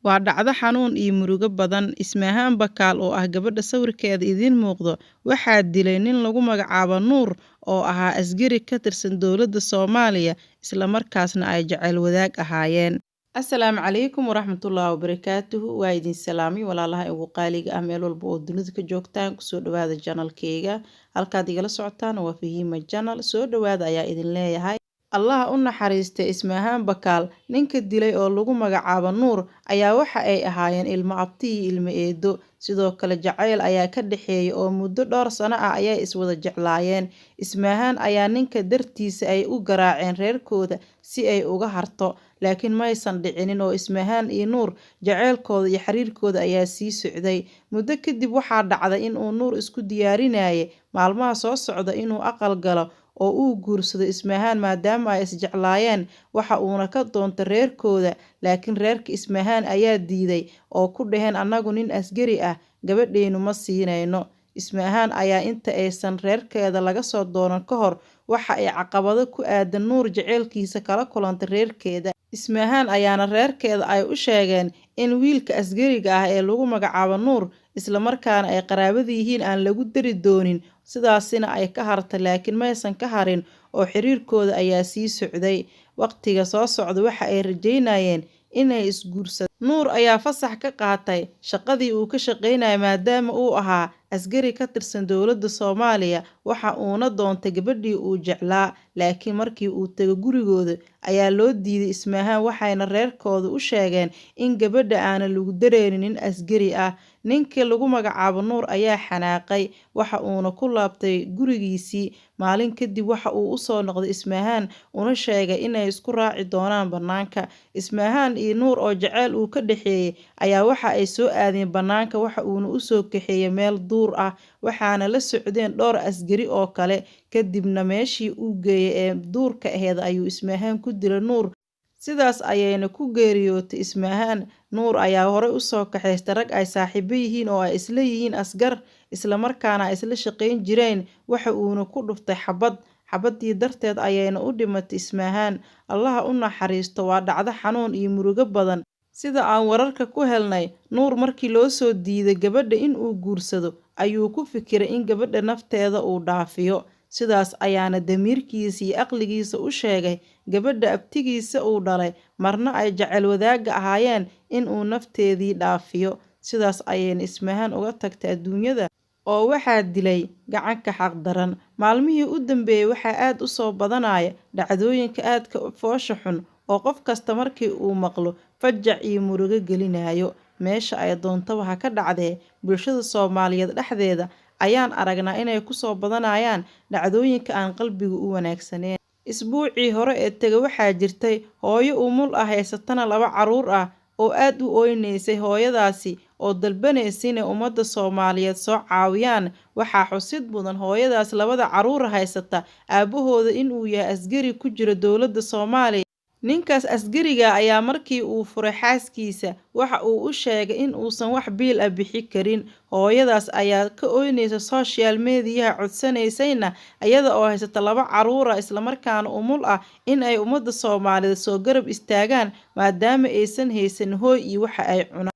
Waa dhacdo xanuun iyo murugo badan. Ismahaan Bakaal oo ah gabadha sawirkeeda idiin muuqdo, waxaa dilay nin lagu magacaabo Nuur oo ahaa askari ka tirsan dowladda Soomaaliya, isla markaasna ay jacayl wadaag ahaayeen. Asalaamu calaykum waraxmatullaahi wabarakaatuhu. Waa idin salaamay walaalaha ugu qaaliga ah meel walba oo dunida ka joogtaan. Kusoo dhawaada channelkeyga. Halkaad igala socotaan waa Fahiima Channel. Soo dhawaada ayaa idin leeyahay. Allaha u naxariistay Ismahaan Bakaal, ninka dilay oo lagu magacaabo Nuur ayaa waxa ay ahaayeen ilmo abti iyo ilmo eedo. Sidoo kale jacayl ayaa ka dhexeeyay oo muddo dhowr sano ah ayay iswada jeclaayeen. Ismahaan ayaa ninka dartiisa ay u garaaceen reerkooda si ay uga harto, laakiin maysan dhicinin oo Ismahaan iyo Nuur jacaylkooda iyo xiriirkooda ayaa sii socday. Muddo kadib waxaa dhacday in uu Nuur isku diyaarinayay maalmaha soo socda inuu aqal galo oo uu guursado Ismahaan maadaama ay isjeclaayeen. Waxa uuna ka doontay reerkooda, laakiin reerka Ismahaan ayaa diiday oo ku dhaheen annagu nin askari ah gabadheenu ma siinayno. Ismahaan ayaa inta aysan reerkeeda laga soo doonan ka hor waxa ay caqabado ku aadan Nuur jacaylkiisa kala kulantay reerkeeda. Ismahaan ayaana reerkeeda ay u sheegeen in wiilka askariga ah ee lagu magacaabo Nuur isla markaana ay qaraabada yihiin aan lagu dari doonin, sidaasina ay ka hartay, laakiin maysan ka harin oo xiriirkooda ayaa sii socday. Waqtiga soo socda waxa ay rajeynayeen inay isguursadaan. Nuur ayaa fasax ka qaatay shaqadii uu ka shaqeynayay maadaama uu ahaa askari ka tirsan dowladda Soomaaliya, waxa uuna doontay gabadhii uu jeclaa, laakiin markii uu tagay gurigooda ayaa loo diiday Ismahaan, waxayna reerkooda u sheegeen in gabadha aanan lagu dareynin nin askari ah. Ninkii lagu magacaabo Nuur ayaa xanaaqay, waxa uuna ku laabtay gurigiisii. Maalin kadib waxa uu u soo noqday Ismahaan una sheegay inay isku raaci doonaan bannaanka. Ismahaan iyo Nuur oo jacayl uu ka dhexeeyay ayaa waxa ay soo aadeen bannaanka, waxa uuna u soo kaxeeyay meel duur ah, waxaana la socdeen dhowr askari oo kale. Kadibna meeshii uu geeyay ee duurka ahayd ayuu Ismahaan ku dilay Nuur. Sidaas ayayna ku geeriyootay Ismahaan. Nuur ayaa horey u soo kaxaystay rag ay saaxiibo yihiin oo ay isla yihiin askar, isla markaana ay isla shaqeyn jireen, waxa uuna ku dhuftay xabad. Xabaddii darteed ayayna u dhimatay Ismahaan. Allaha u naxariisto, waa dhacdo xanuun iyo murugo badan. Sida aan wararka ku helnay, Nuur markii loo soo diiday gabadha in uu guursado ayuu ku fikiray in gabadha nafteeda uu dhaafiyo. Sidaas ayaana damiirkiisa iyo aqligiisa u sheegay gabadha abtigiisa uu dhalay marna ay jacayl wadaagga ahaayeen in uu nafteedii dhaafiyo. Sidaas ayayna Ismahaan uga tagtay adduunyada oo waxaa dilay gacanka xaq daran. Maalmihii u dambeeyay waxaa aad u soo badanaya dhacdooyinka aadka u foosha xun oo qof kasta markii uu maqlo fajac iyo murugo gelinayo. Meesha ay doontaba ha ka dhacdee, bulshada Soomaaliyeed dhexdeeda ayaan aragnaa inay ku soo badanayaan dhacdooyinka aan qalbiga u wanaagsaneyn. Isbuucii hore ee tegay waxaa jirtay hooyo umul ah haysatana laba carruur ah oo aad u ooynaysay, hooyadaasi oo dalbanaysa inay ummadda Soomaaliyeed soo caawiyaan. Waxaa xusid mudan hooyadaas labada carruur haysata aabahooda in uu yahay askari ku jira dowladda Soomaaliya. Ninkaas askariga ayaa markii uu furay xaaskiisa waxa uu u sheegay in uusan wax biil ah bixin karin. Hooyadaas ayaa ka ooynaysa social media codsanaysayna iyada oo haysata laba carruur ah isla markaana umul ah in ay ummadda Soomaaliyeed soo garab istaagaan maadaama aysan haysan hooy iyo waxa ay cunaan.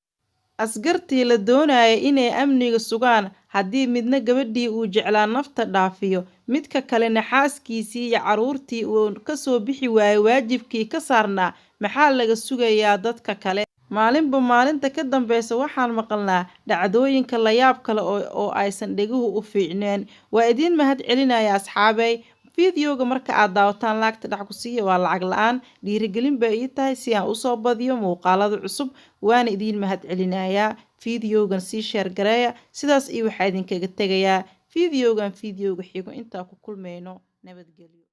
Askartii la doonayay inay amniga sugaan haddii midna gabadhii uu jeclaa nafta dhaafiyo, midka kalena xaaskiisii iyo carruurtii uu ka soo bixi waayay waajibkii ka saarnaa, maxaa laga sugayaa dadka kale? Maalinba maalinta ka dambeysa waxaan maqalnaa dhacdooyinka la yaab kale oo aysan dheguhu u fiicneen. Waa idiin mahad celinaya asxaabey. Fiidiyowga marka aad daawataan laagta dhac ku siiya, waa lacag la'aan. Dhiirigelin bay ii tahay si aan usoo badiyo muuqaalada cusub, waana idiin mahad celinayaa. Fiidiyowgan sii share gareeya. Sidaas iyo waxaa idinkaga tegayaa fiidiyowgan fiidiyowga xigo intaa ku kulmayno. Nabadgelyo.